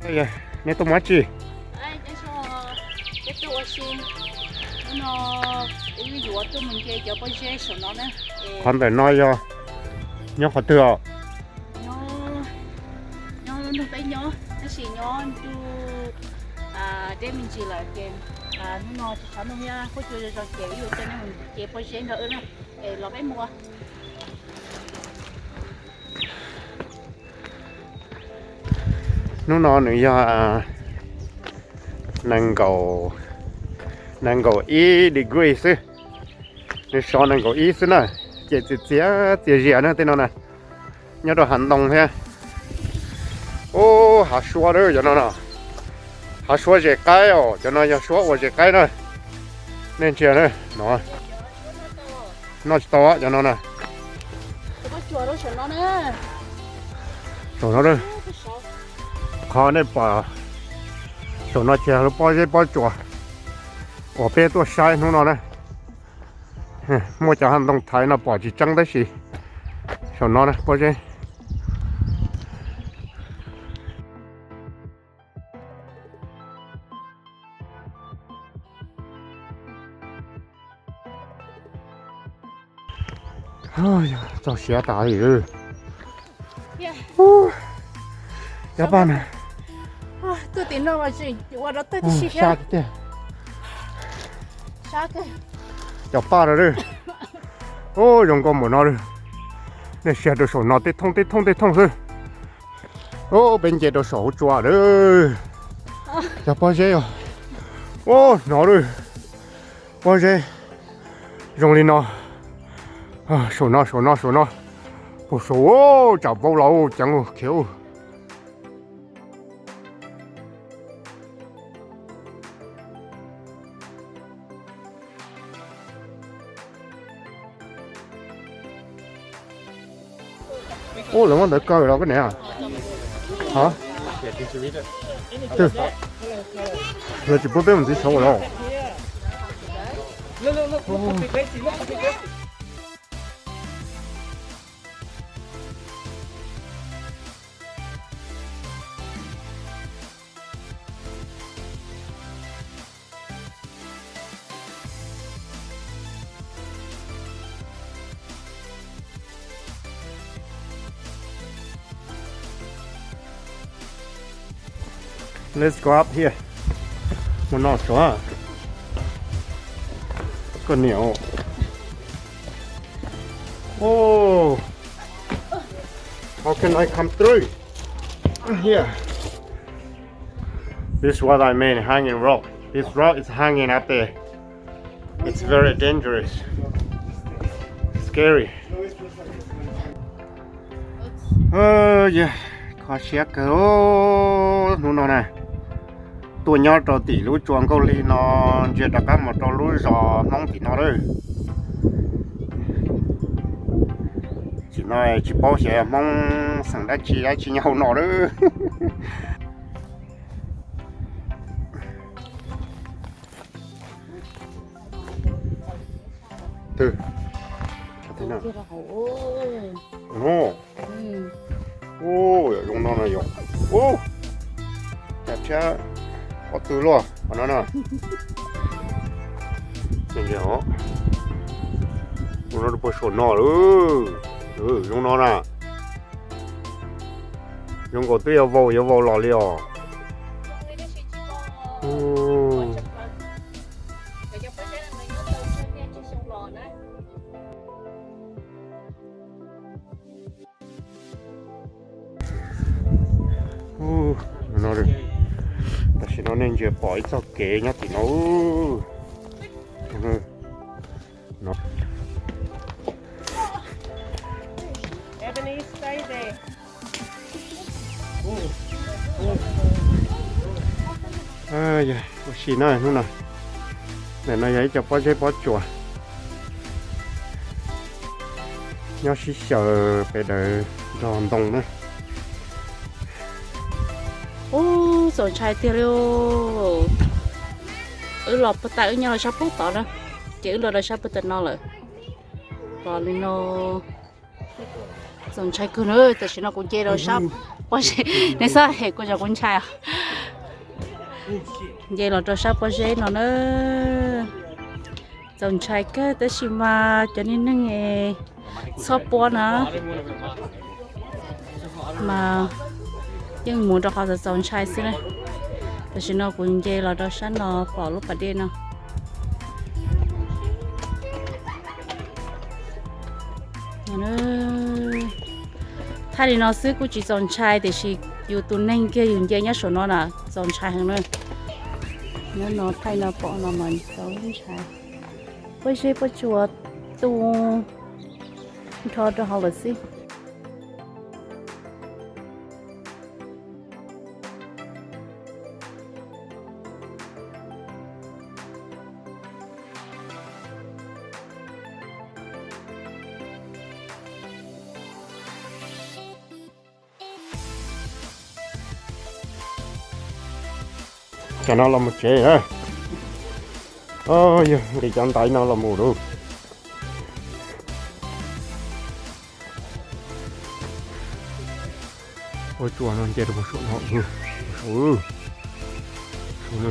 Nej tuaj mus dab tsi? Qhov ntawm no yog nyob qhov twg os? Hnub no nws yog nees nkaum, nees nkaum ib degree xwb. Nws sov nees nkaum ib xwb na, ces txias txias txias zias na tej no na. Nyob rau hav ntoo thiab. Ub, hav suab lawm cov no no. Hav suab zes qaib os, cov no yog suab ua zes qaib na. Nej ntsia na, no noj tsis tau cov no na. Saum no, qhov nej pom saum no ces lub pob zeb pob tsuas uas peb tuaj saib hnub no na. Muaj cov hav ntoo thaiv no pom tsis tseeb tab sis saum no na pob zeb. Txog siav tas li. Yog paj na. Tuaj tim no mas tseem ua rau tawg tib si thiab. Cov paj no. Ub, zoo nkauj npaum no. Nej sia rau saum no tej thooj tej thooj tej thooj xwb. Ub, peb nce rau saum hauv tsua lawm. Cov pob zeb os. Ub, hnov lawm. Pob zeb zoo li no. Saum no, saum no, saum no. Puag saum, tsam vau los ceev khiav. Ub, lawv muab ntawv kaw los koj niam. Hov, lawv tsis pub peb mus ntxiv saud los. Let's go up here. Mus no saud. Koj niam. Oh. How can I come through? Here. This is what I mean, hanging rock. This rock is hanging up there. It's very dangerous. Scary. Yog kho siab kawg hnub no na. Tuaj nyob rau tim lub tsua nkauj lig no, ntsia rov qab mus rau lub zos Hmoob tim no lawm. Tim no tsis paub xyov Hmoob xeem dab tsi dab tsi nyob hauv no lawm. Zoo no no yog. Ub, cas thiab qhov twg luaj qhov no na. Ua no puag saum no lawm. Zoo no na. Zoo nkaus twb yuav vau yuav vau los li os. Tam sim no nej ntsia pom ib txoj kev nyob tim no. Ua si na hnub no. Ntawm no yog ib co pob zeb pob tsuas nyob sib xyaw pem daws nrog ntoo na. Ub, txaus ntshai tiag li. Wb los puag ta wb nyob rau sab puag tod na, ces wb los rau sab puag ta no lawm. Los li no txaus ntshai kawg na, tam sim no kuv nce rau sab pob zeb, neb txhob hem kuv, kuv ntshai os. Nce los rau sab pob zeb no na. Txaus ntshai kawg tab sis mas cov niag neeg txhob puab na, mas yeej mus rau qhov txaus ntshai xwb na. Tam sim no kuv nce los rau sab no pom lub pas dej no. Thaij li no xwb kuj tsis txaus ntshai tiam sis yus tus neeg kiag yus nce nyob saum no na txaus ntshai heev na. Nyob no thaij no pom no mas txaus ntshai. Pob zeb pob tsuas tu nrho rau hauv lawm xwb. Cov no los mus tsev na. Yog nqis cov ntaiv no los mus lauj. Ua tsuas no nce rau saum no, saum no.